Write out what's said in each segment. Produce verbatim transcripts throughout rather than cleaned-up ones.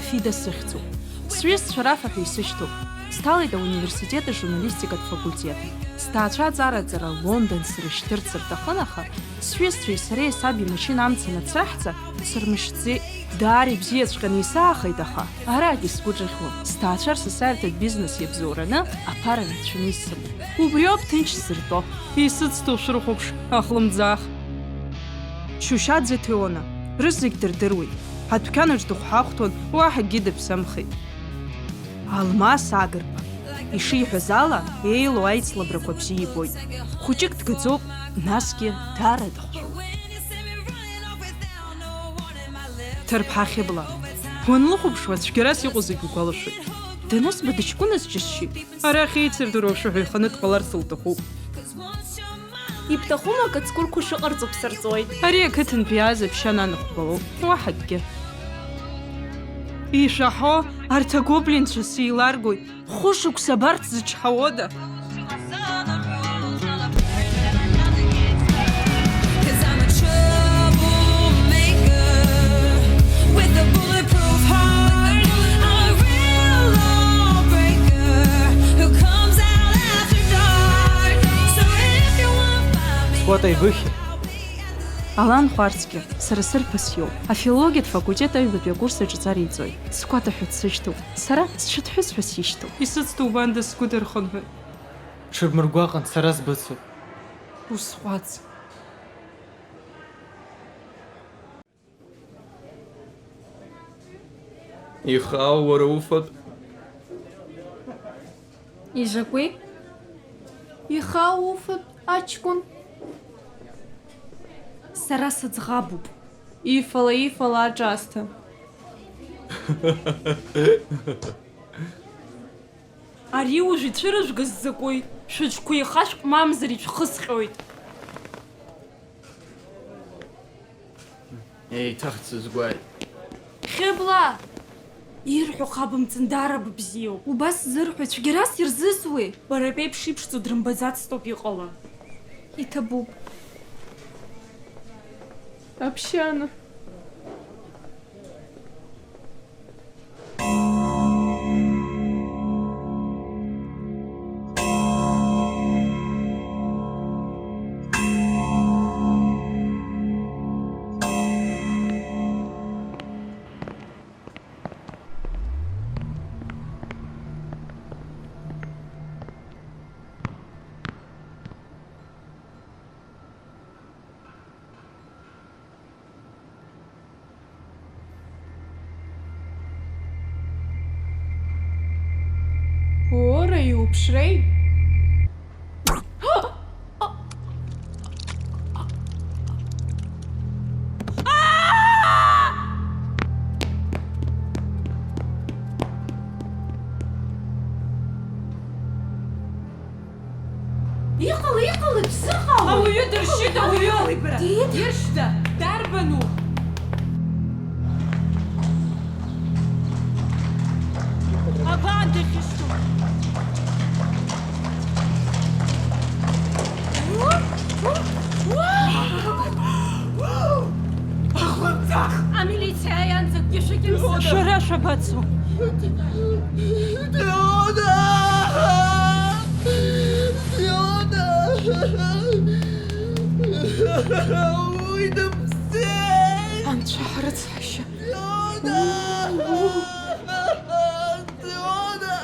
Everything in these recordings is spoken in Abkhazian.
Фида сыхьӡуп. Сҩызцәа рафа ҳәа исышьҭоуп. Сҭалеит ауниверситет ажурналистикатә факультет. Сҭаацәа аҵараҵара Лондон срышьҭырц рҭахын, аха сҩызцәеи сареи саб имашьына амца анацраҳҵа, сырмышьҭӡеит. Даара ибзиаҵәҟьаны исаахеит, аха араагьы сгәы ҿыӷьуам. Сҭаацәа рсасааирҭатә бизнес иабзоураны аԥара рацәаны исымоуп. Убриоуп ҭынч сзыртәо. Исыцҭоу шәрыхәаԥш, ахлымӡаах. Шьушьаӡе Ҭеона, рызегь дырдыруеит. Адәқьанаҿ дыхәҳахәҭон, уаҳа акгьы даԥсамхеит. Алмас Агрба, ишиҳәаз ала, еилоу аицлабрақәа бзиа ибоит. Хәыҷык дгаӡоуп, насгьы даара дыхәшәуп. Ҭырԥҳа Хьыбла, уанлыхәаԥшуа, цәгьарас иҟоу зегь угәалашәоит. Данызба дыҷкәыназ џьысшьеит. Арахь еицырдыруа шәаҳәа иханы дҟаларц лҭахуп. Ибҭахума, акаҵкәырқәа шыҟарҵо бсырҵоит. Ари ақыҭантәи иааз аԥшьа нанахәба лоуп, уаҳа акгьы. Ишәаҳәо, арҭ агоблинцәа сеиларгоит, хәышықәса абарҭ зычҳауада? Сгәаҭа ибыхьи? Алан Хәарцкьа, сара сырԥыс иоуп. Афилологиатә факультет аҩбатәи акурс аҿы аҵара иҵоит. Сгәаҭа ҳәа дсышьҭоуп. Сара сҽыҭҳәыс ҳәа сишьҭоуп. Исыцҭоубандаз сгәы дырхынҳәит. Ҽыбмыргәаҟын, сара сбыцуп. Усҟәаҵ. Ихаау уара уфатә? Изакәи? Ихаау уфатә, аҷкәын? Сара сыӡӷабуп. Ифала, ифала аҿаасҭа. Ари уажә ицәырыжәгаз закәи? Шәыҽқәа еихашәк, мамзар ишәхысҟьоит. Еиҭах дсызгәааит. Хьыбла! Ирҳәо хабымҵан, даара быбзиоуп. Убас зырҳәо цәгьарас ирзызуи? Бара беиԥш иԥшӡоу дрымбаӡацтоуп иҟала. Иҭабуп. Аԥшьана. Уора, иуԥшреи? Иҟала, иҟала, ибзыҟала! Ауаҩы дыршьит, ауаҩы! Иҟалеи бара? Диит! Иршьда? Дарбану? Абан дахьышьҭоу! Ахлымӡаах! Амилициа ианӡа акгьы шәыкьымсыр! Шәара шәабацо? Теона! Теона! Уи дыԥсит! Анцәа ҳрыцҳашьа! Теона! Теона!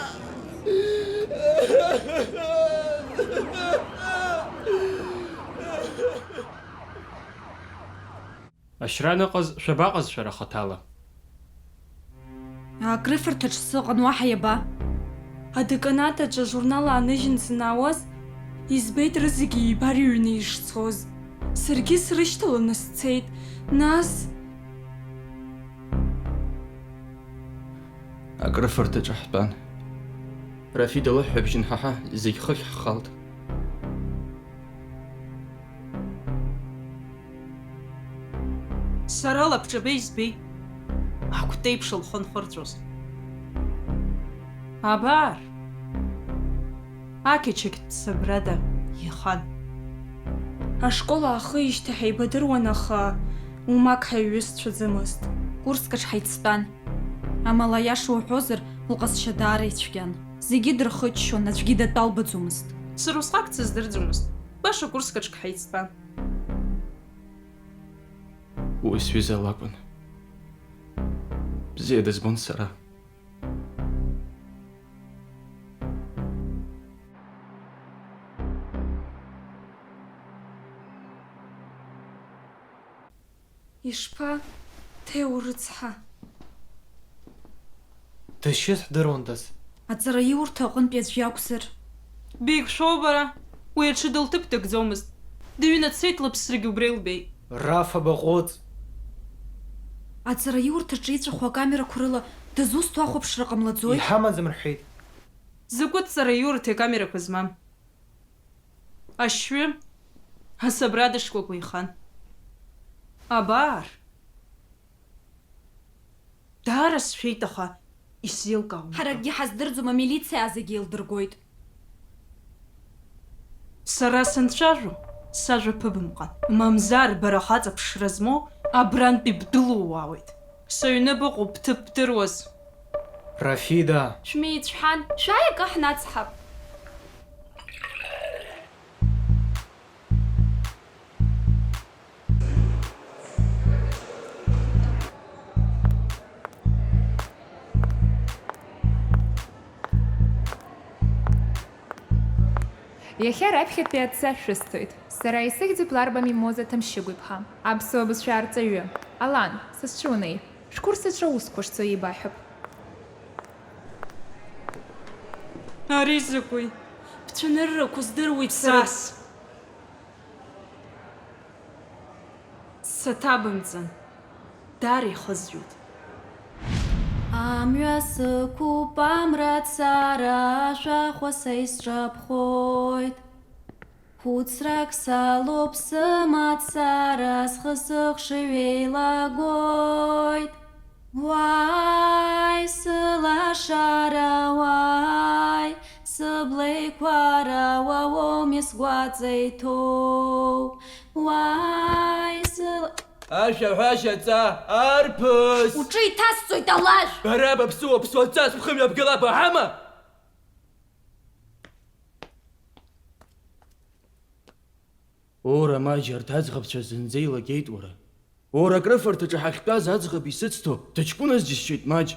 Ашьра аныҟаз шәабаҟаз шәара хаҭала? Акрыфарҭаҿ сыҟан, уаҳа иаба? Адеканат аҿы ажурнал ааныжьын санаауаз, избеит рызегьы еибарыҩны ишцоз. Саргьы срышьҭаланы сцеит. Нас акрыфарҭаҿы ҳтәан. Рафида лыҳәҳәабжь анҳаҳа, зегь хыхь ҳхалт. Сара лабҿаба избеит, акәтеиԥш лхы нхырҵәоз. Абар, ақьачақь ԥсабрада ихан. Ашкол аахижьҭеи ҳаибадыруан, аха умак ҳаиҩызцәаӡамызт. Курскаҿ ҳаицтәан. Амала, аиаша уҳәозар, лҟазшьа даара ицәгьан. Зегьы дырхыччон, аӡәгьы датәалбаӡомызт. Сара усҟак дсыздырӡомызт. Баша курск аҿы ҳаицтәан. Уи сҩыза лакәын. Бзиа дызбон сара. Ишԥа, Ҭеу рыцҳа? Дышьыз ҳдыруандаз. Аҵараиурҭа аҟынтәи аӡә иакәзар? Беиқәшәоу бара? Уи аҽы дылҭыԥ дагӡомызт. Дыҩны дцеит, лыԥсрагьы убра илбеит. Рафа, баҟәыҵ! Аҵараиурҭаҿы иҵәаху акамерақәа рыла дызусҭоу ахәаԥшра ҟамлаӡои? Иҳамаӡам рҳәеит. Закәытә ҵараиурҭеи акамерақәа змам? Ашьҩы асабрада шкәакәа ихан. Абар! Даара сшәеит, аха исзеилкаауам. Ҳаракгьы ҳаздырӡом, амилициаа зегьы еилдыргоит. Сара санцәажәо, сажәа ԥыбымҟан. Мамзар, бара хаҵа ԥшра змоу абрантәи бдәылууаауеит. Сыҩны быҟоуп, бҭыԥ бдыруаз. Рафида! Шәмеицәҳан, шәааи акы ҳнацҳап. Иахьа раԥхьатәи адҵа шәысҭоит. Сара исыхьӡуп Ларба Мимоза Ҭамшьыгә-иԥҳа, аԥсуа бызшәа арҵаҩы. Алан, сызҿунеи? Шәкурс аҿы аусқәа шцо еибаҳҳәап. Ари закәи? Бцәаныррақәа здыруеит сара. Сас! Саҭабымҵан, даара ихызҩоит. Амҩа сықәуп, амра цара, ашәахәа са исҿаԥхоит. Хәыцрак салоуп сымацара, схы-сыхшыҩ еилагоит. Уааи, сылашара, уааи, сыблеиқәара, уа уоуми сгәаҵа иҭоу. Уааи, сыла- Ашәаҳәашьаҵа, арԥыс! Уҿы иҭасҵоит алашә! Бара баԥсуа ԥсуаҵас бхымҩаԥгала баҳама? Ура, маџь, арҭ аӡӷабцәа зынӡа илакьеит, уара. Ура, акрыфарҭаҿы ҳахьтәаз аӡӷаб исыцҭо, дыҷкәыназ џьысшьеит, маџь.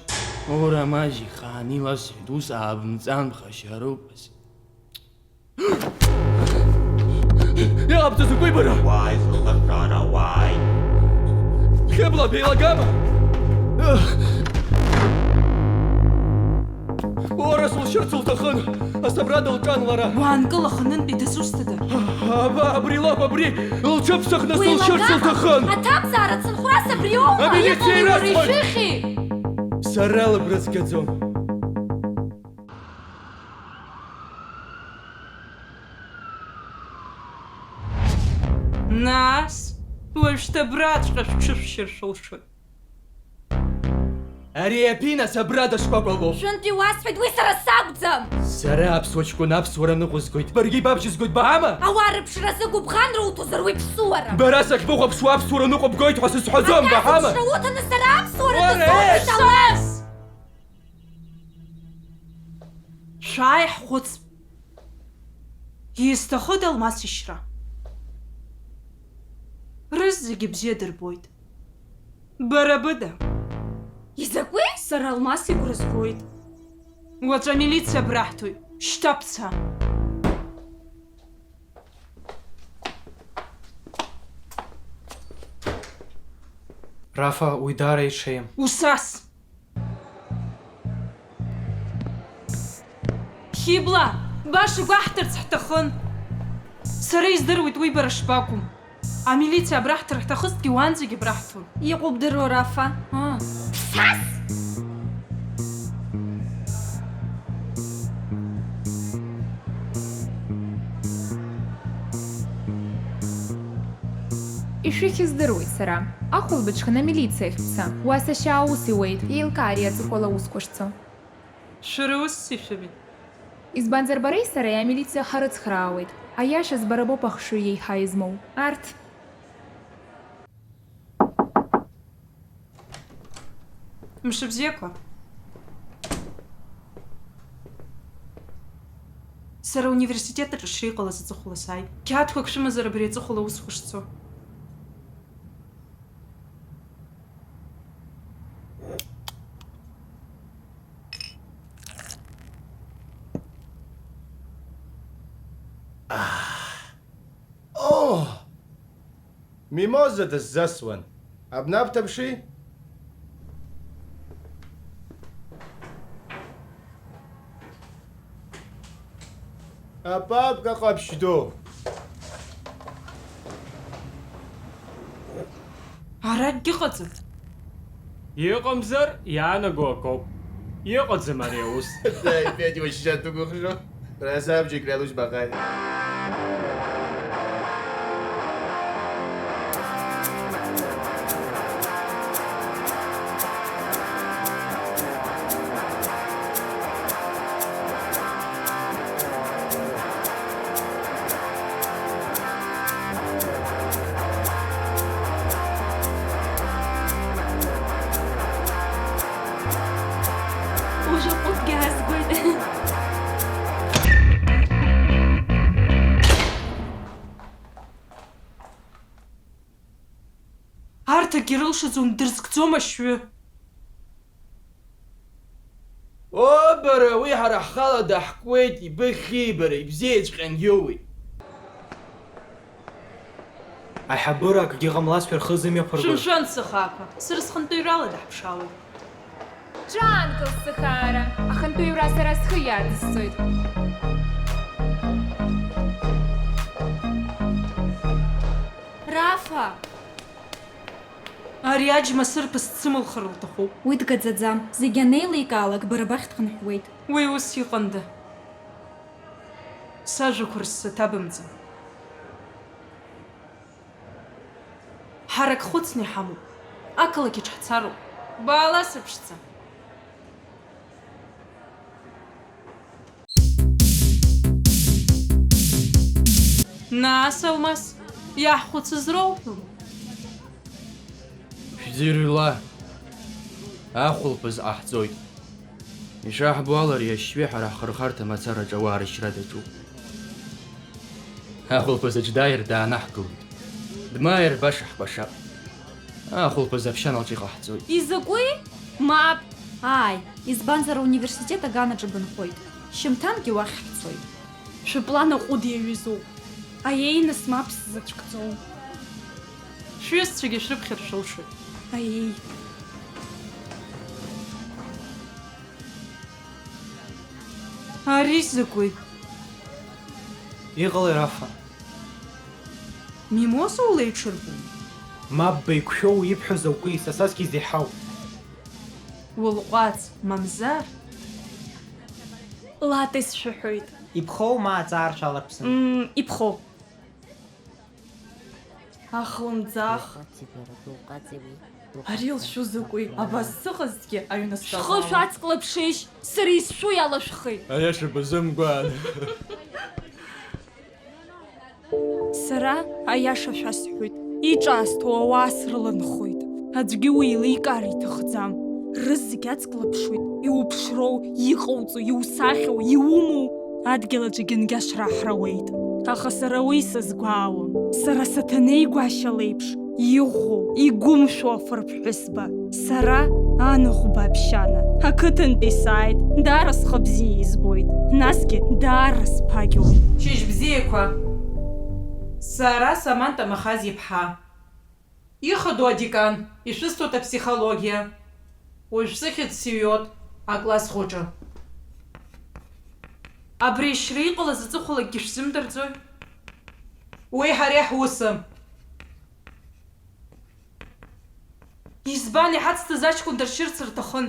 Ура, маџь, ихааны иласҳәеит, ус аабымҵан, ԥхашьароуп, ас. Иҟабҵо закәи бара? Уааи, сылашара, уааи! Хьыбла, беилагама? Уара сылшьырц лҭахын, асабрада лҿан лара. Уаанкыл, аханынтәи дызусҭада? Аба, абри лоуп, абри! Лҽыԥсахны сылшьырц лҭахын! Аҭамзаара ацынхәрас абриоума? Амилициа ирасҳәоит! Иҟоуи уара ишәыхьи? Сара лыгәра згаӡом. Нас, уажәшьҭа абраҵәҟьа шәҽышәшьыр шәылшоит. Ари аԥинас абра дышкәакәа лоуп. Шәынтә иуасҳәеит, уи сара сакәӡам! Сара аԥсуа ҷкәын аԥсуара ныҟәызгоит, баргьы ибабжьызгоит, баҳама? Ауаа рыԥшразы гәыбӷанра уҭозар, уи ԥсуара! Бара сахьбыхәаԥшуа аԥсуара ныҟәыбгоит ҳәа сызҳәаӡом, баҳама? Аԥсуара уҭаны сара аԥсуара ныҟәызгоит, Аллах! Шәааи ҳхәыц! Изҭахыда Алмас ишьра? Рызегьы бзиа дырбоит. Бара быда. Изакәи? Сара Алмас игәра згоит. Уаҵәы амилициа браҳҭоит. Шьҭа бца. Рафа, уи даара иҽеим. Усас! Хьыбла, баша игәаҳҭарц ҳҭахын. Сара издыруеит уи бара шбакәым. Амилициа абраҳҭар ҳҭахызҭгьы уаанӡагьы браҳҭон. Иҟоу бдыруа, Рафа? Аа. Сас! Ишәыхьыз здыруеит сара. Ахәылбыҽхан амилициахь бца. Уа сашьа аус иуеит, еилкаа ари аҵыхәала аусқәа шцо. Шәара усс ишәымеи? Избанзар бареи сареи амилициа ҳарыцхраауеит. Аиашаз бара боуп ахшыҩ еиҳа измоу. Арҭ. Мшыбзиақәа. Сара ауниверситет аҿы ашьра иҟалаз аҵыхәала сааит. Қьаадқәак шәымазар абри аҵыхәала аусқәа шцо? Оо! Мимоза дысзасуан. Абна бҭаԥши? Апапка ҟаԥшь ду. Ара акгьы ыҟаӡам. Иҟамзар, иаанаго акоуп. Иҟаӡам ари аус. Да, опять его сейчас дукухжу. Красавчик, Лялуш Бахай. Уже ҟәытгьы аазгоит. Арҭ акгьы рылшаӡом, дырзгӡом ашьҩы. О, бара, уи ҳара ҳхала даҳкуеит, ибыхьи, бара, ибзиаҵәҟьангьы иоуеит. Аиҳабыра акгьы ҟамлазшәа рхы зымҩаԥыргоз. Шәымшәан, сыхаақәа, сара схантәаҩрала даҳԥшаауеит. Ҿаанкыл, сыхаара, ахантәаҩра сара схы иадысҵоит. Рафа! Ари аџьма сырԥыс дсымылхыр лҭахуп. Уи дгаӡаӡам, зегь анеиликаалак бара бахь дхынҳәуеит. Уи ус иҟанда? Сажәақәа рсса ҭабымҵан. Ҳарак хәыцны иҳамоуп. Ақалақь аҿы ҳцароуп. Баала сыԥшӡа. Нас, Алмас, иаҳхәыцыз роуҳәома? Шәӡырҩла, ахәылԥаз ҟаҳҵоит. Ишаҳбо ала, ари ашьҩы ҳара ҳхырхарҭа мацараҿы ауаа рышьра даҿуп. Ахәылԥазаҿ дааир даанаҳкылоит. Дмааир баша ҳкәашап. Ахәылԥаз аԥшьаналҿ иҟаҳҵоит. Изакәи? Мап! Ааи, избанзар, ауниверситет аганаҿы бынхоит. Шьымҭангьы уахь ҳцоит. Шәыплан аҟәыд иаҩызоуп. Аиеи, нас мап сзацәкӡом. Шәҩызцәагьы шәрыԥхьар шәылшоит. Аиеи. Ари закәи? Иҟалеи, Рафа? Мимоза улеиҽырбом? Мап, беиқәшәоу ибҳәо закәи, са саҵкьыс иҳауп. Улҟәаҵ, мамзар. Латте сшәаҳәоит. Иԥхоу ма аҵаа рцәаларԥсны? Мм, иԥхоу. Ахлымӡаах. Ари лшәу закәи? Абас сыҟазҭгьы аҩны стәала. Шәхы шәацклаԥшишь, сара исшәу иалашәхи? Аиаша базымгәаан. Сара аиаша шәасҳәоит, иҿаасҭоу ауаа срыланхоит. Аӡәгьы уи еиликаар иҭахӡам. Рызегь ацклаԥшуеит, иуԥшроу, иҟауҵо, иусахьоу, иумоу. Адгьыл аҿы гьынгьашра ҳрауеит. Аха сара уи сазгәаауам. Сара саҭанеигәашьа леиԥш, иӷәӷәоу, игәымшәо афырԥҳәызба. Сара анаҟәба Аԥшьана. Ақыҭантәи сааит, даара схы бзиа избоит. Насгьы даара сԥагьоуп. Шьыжь бзиақәа. Сара Саманта Махаз иԥҳа. Ихадоу адекан, ишәысҭоит аԥсихологиа. Уажә сыхьӡ сиҩуеит акласс хәыҷы. Абри ашьра иҟалаз аҵыхәалакгьы шәзымдырӡои? Уи ҳара иаҳусым. Избан, иҳацҭаз аҷкәын дыршьырц рҭахын.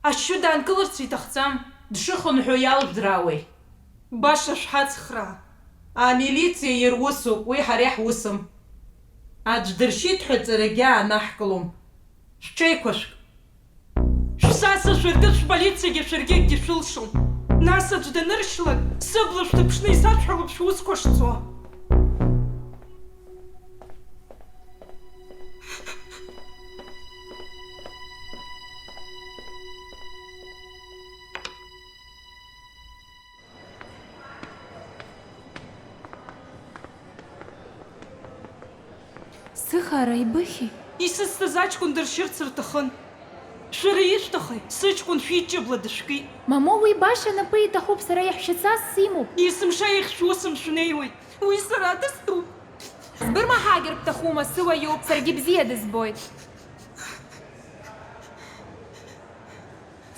Ашьҩы даанкыларц иҭахӡам, дшыхынҳәуа иалжәдыраауеи? Баша шәҳацхраа. Амилициа ирусуп, уи ҳара иаҳусым. Аӡә дыршьит ҳәа ҵарагьы аанаҳкылом. Шәҽеиқәышәк. Шәсаса шәыркыз шәполициагьы шәыргьы акгьы шәылшом. Нас аӡә даныршьлак, сыбла шәҭыԥшны исашәҳәалоуп шәусқәа шцо. Ҭыхара ибыхьи? Исысҭаз аҷкәын дыршьырц рҭахын. Шәара ишәҭахеи? Сыҷкәын шәиҷҷабла дышәкит. Мамоу, уи баша напы иҭахуп, сара иаҳәшьацас симоуп. Есымша ихьшәуа сымшәнеиуеит. Уи сара дыстәуп. Збырма ҳагьыр бҭахума, сыуаҩуп, саргьы бзиа дызбоит.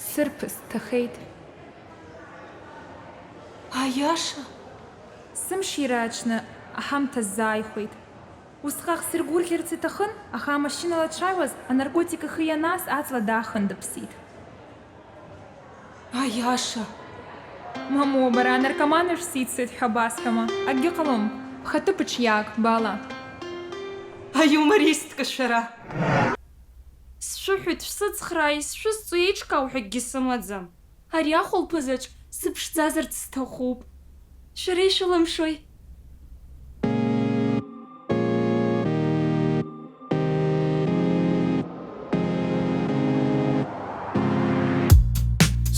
Сырԥыс дҭахеит. Аиаша? Сымшира аҽны аҳамҭа сзааихәеит. Усҟак сыргәырӷьарц иҭахын, аха амашьынала дшааиуаз, анаркотик ихы ианаас, аҵла даахындыԥсит. Аиаша! Мамоу, бара анаркоманра шәсиццоит ҳәа басҳәама? Акгьы ҟалом. Бхаҭыԥ быҽиааг, баала. Аиумористка шәара! Сшәыҳәоит, шәсыцхраа, исшәысҵо еиҿкаау ҳәа акгьы сымаӡам. Ари ахәылԥазаҿ сыԥшӡазарц сҭахуп. Шәара ишәылымшои?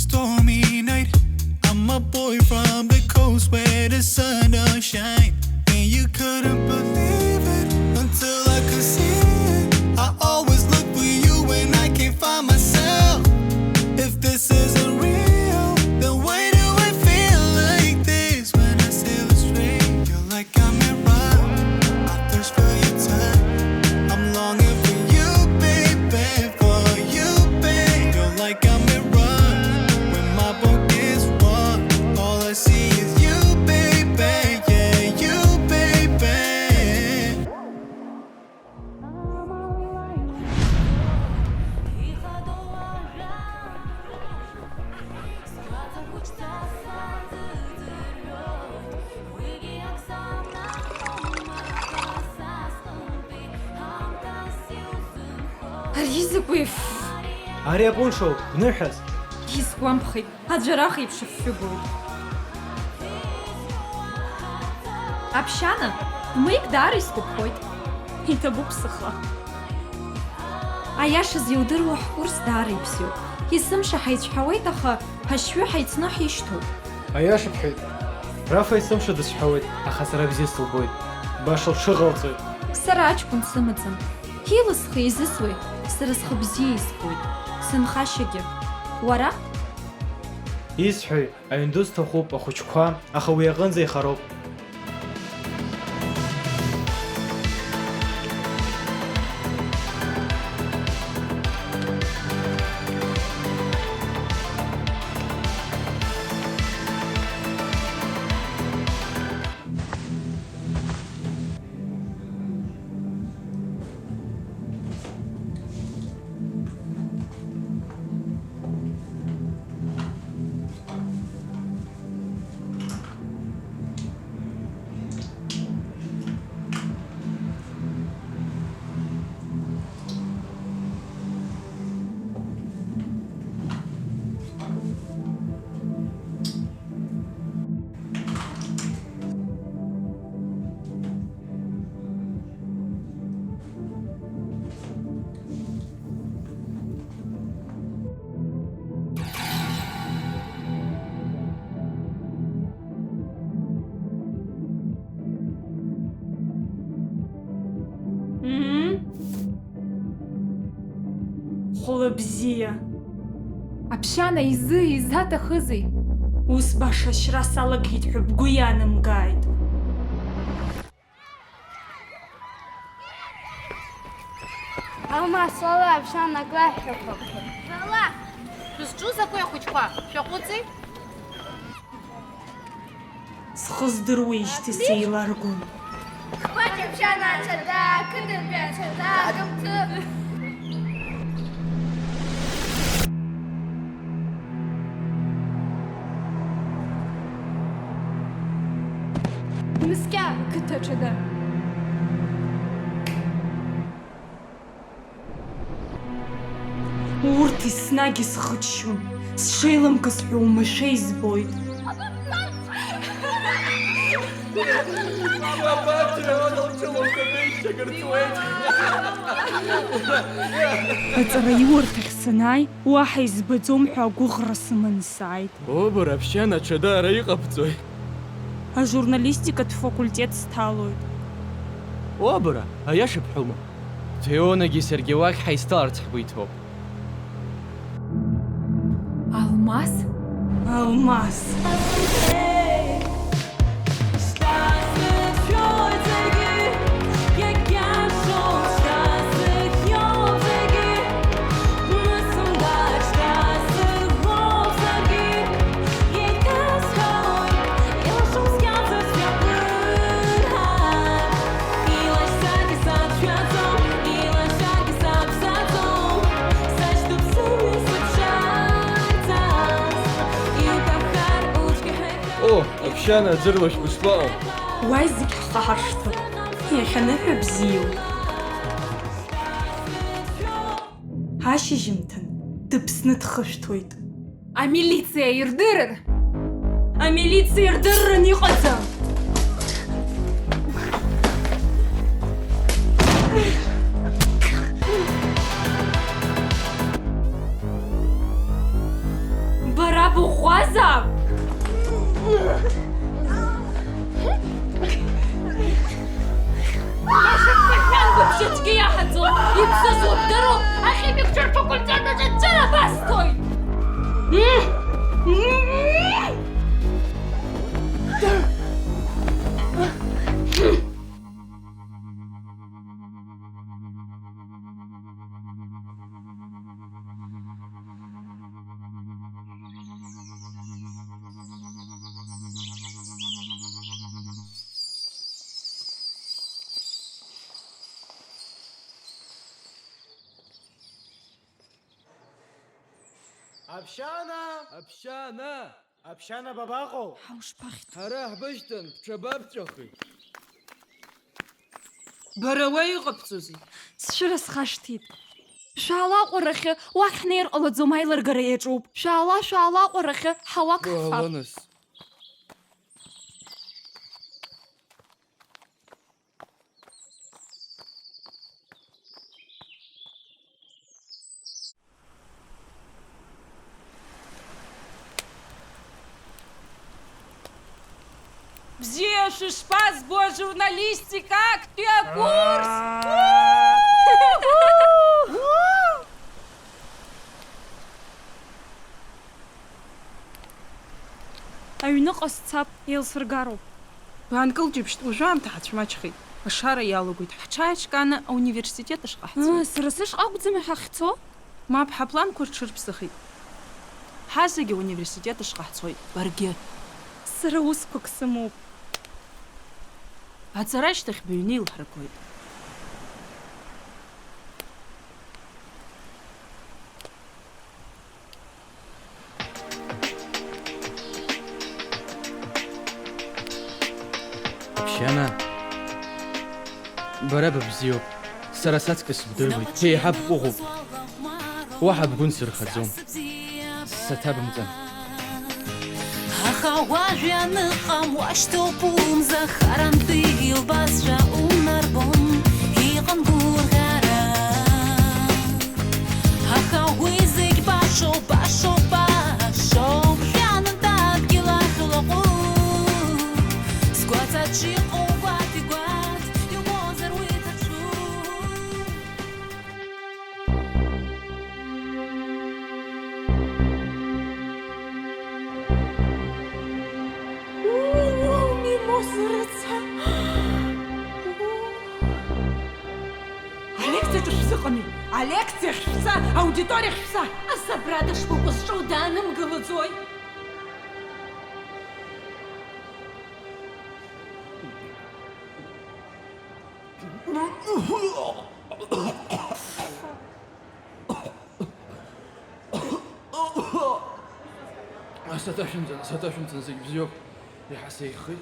Stormy night, I'm a boy from the coast where the sun don't shine. And you couldn't believe it until I could see it. I always look for you when I can't find myself. If this isn't real, then why do I feel like this when I still astray? You're like I'm in love, I thirst for your touch. I'm longing for you, baby, for you, babe. You're like I'm in love, when my book is one, all I see is you, baby, yeah, you, baby. Ари закәи? Ари апуншоуп, бныҳәаз. Исгәамԥхеит. Аӡәарах еиԥш ишәшәыгоит. Аԥшьана, бмыҩк даара исгәаԥхоит. Иҭабуп сыхы. Аиашаз иудыруа ҳкурс даара ибзиоуп. Есымша ҳаицәҳауеит, аха ҳашьҩы ҳаицны ҳишьҭоуп. Аиаша бҳәеит. Рафа есымша дысҳәауеит, аха сара бзиа сылбоит. Баша лҽыҟалҵоит. Сара аҷкәын сымаӡам. Илысхи изысуеи? Сара схы бзиа избоит. Сынхашьагьы. Уара? Исҳәои, аҩн ду сҭахуп, ахәыҷқәа, аха уи аҟынӡа ихароуп. Мм. Хәлыбзиа. Аԥшьана изы, изаҭахызеи? Ус баша ашьра салагеит ҳәа бгәы иаанамгааит. Алма, сала, Аԥшьана, ак лаҳәҳәақәап. Сала! Шәызҿу закәи, ахәыҷқәа? Шәаҟәыҵи? Схы здыруеижьҭеи сеиларгон. Хԥа Ҷаԥшьана ацәада, ақыдыртәи ацәада, акымҭы. Наскьа, қыҭа ҽада. Урҭ еснагь исхыччон, сшеилымгаз ҳәа уамашәа избоит. Аҵара иуарҭахь санааи, уаҳа избаӡом ҳәа агәыӷра сыманы сааит. Обра, Аԥшьана, ҽада ара иҟабҵои? Ажурналистикатә факультет сҭалоит. Обра, аиаша бҳәома? Фионагьы саргьы уахь ҳаисҭаларц ҳгәы иҭоуп. Алмас? Алмас! О, Аԥшьана, аӡырҩаш бышԥаҟоу? Уа зегь ҳхы ҳаршҭып. Иахьа ныҳәа бзиоуп. Ашьыжьымҭан дыԥсны дхышәҭуеит. Амилициа ирдырыр! Амилициа ирдыррын иҟаӡам! Бара быӷәӷәазаап! Баша дԥышәан, быбжьаҿгьы иаҳаӡом, ибзазо бдыруоуп, ахимикцәа рфакультет аҿы џьара басҭоит! Аԥшьана! Аԥшьана! Аԥшьана бабаҟоу? Ҳаушԥахьҭ? Ҳара ҳбышьҭан, бҽабабҵәахи? Бара уа иҟабҵозеи? Сшәыра схашҭит. Шәаала аҟәарахьы, уахь ҳнеир ҟалаӡом, аилыргара иаҿуп. Шәаала, шәаала аҟәарахьы, ҳауак ҳфап. Уаала нас. Бзиа шәышԥазбо, ажурналистика актәи акурс! Аҩныҟа сцап, еилсыргароуп. Баанкыл џьыбшьт, уажәы аамҭа ҳацәмаҷхеит. Ашара иалагоит, ҳҽааиҿкааны ауниверситет ашҟа ҳцоит. Ыы, сара сышҟа акәӡами ҳахьцо? Мап, ҳапланқәа рҽырԥсахит. Ҳазегьы ауниверситет ашҟа ҳцоит, баргьы. Сара усқәак сымоуп. Аҵара ашьҭахь быҩны еилҳаргоит. Ԥшьана, бара быбзиоуп, сара саҵкыс бдыруеит, беиҳа бҟәыӷоуп. Уаҳа бгәы нсырхаӡом. Саҭабымҵан. Аха уажә ианыҟам уашьҭоуп умза, харантәи илбазшәа унарбом, иҟан гәырӷьара. Аха уи зегь башоуп, башоуп, башоуп, хьанатә адгьыл ахь улаҟәы. Сгәаҵаҿ иҟоу гәаҭ игәаҭ, иумозар уи ҭацәу. Уу, мимоза рыца! Уу! Алекциаҿы шәзыҟами? Алекциахь шәца, аудиториахь шәца! Асабра дышгәыку зҿоу даанымгылаӡои? Саҭашәымҵан, саҭашәымҵан, зегь бзиоуп, иаҳа сеиӷьхеит.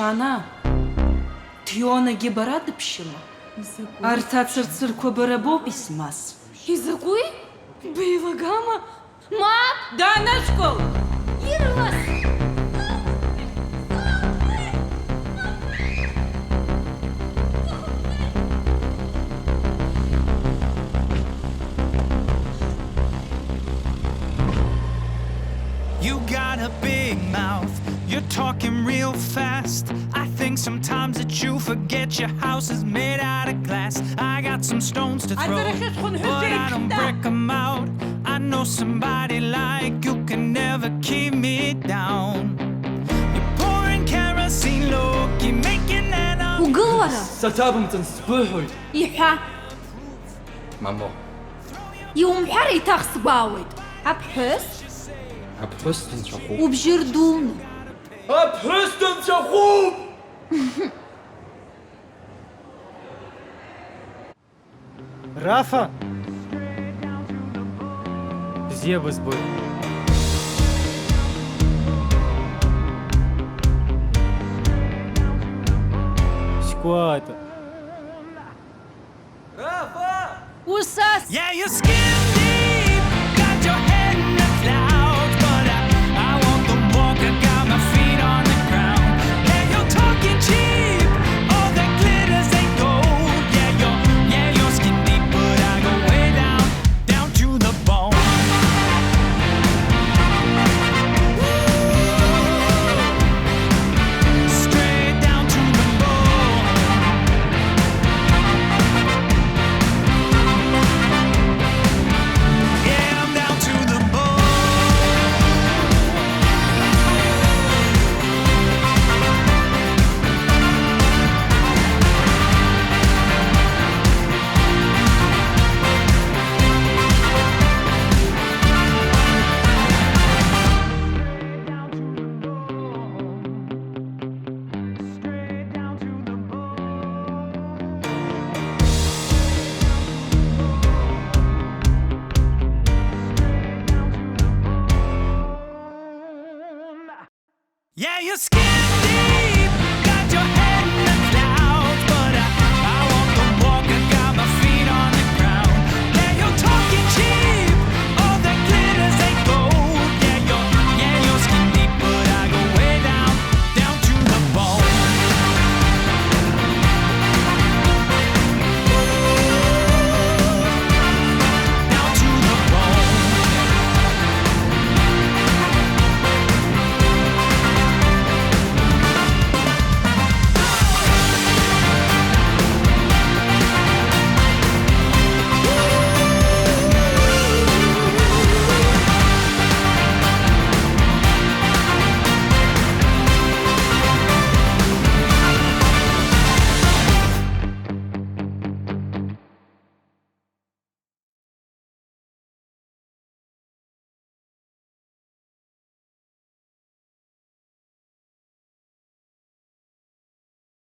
Ана, Ҭионагьы бара дыԥшьыма? Изакәи? Арҭ ацырцырқәа бара боуп измаз. Изакәи? Беилагама? Мап! Данаҷкәын! Ирлас! You got a big mouth, you're talking real fast. I think sometimes that you forget your house is made out of glass. I got some stones to throw, but I don't break 'em out. I know somebody like you can never keep me down. You're pouring kerosene, look, you're making an Угыл уара! Саҭабымҵан, сбыҳәоит! Иҳәа! Мамоу. Иумҳәар еиҭах сгәаауеит. Аԥҳәыс? Аԥҳәыс дынцәахәуп. Убжьы рдуны. Аԥҳәыс дынцәахәуп! Рафа! Бзиа бызбоит. Шьқәа ата. Рафа! Усас! Yeah, your skin deep, got your head in the clouds, but I, I walk the walk, I got my feet on the ground. Yeah, you're talking cheap, all that glitters ain't gold. Yeah, your, yeah, your skin deep, but I go way down, down to the bone. Straight down to the bone. Yeah, I'm down to the bone. Yeah, your skin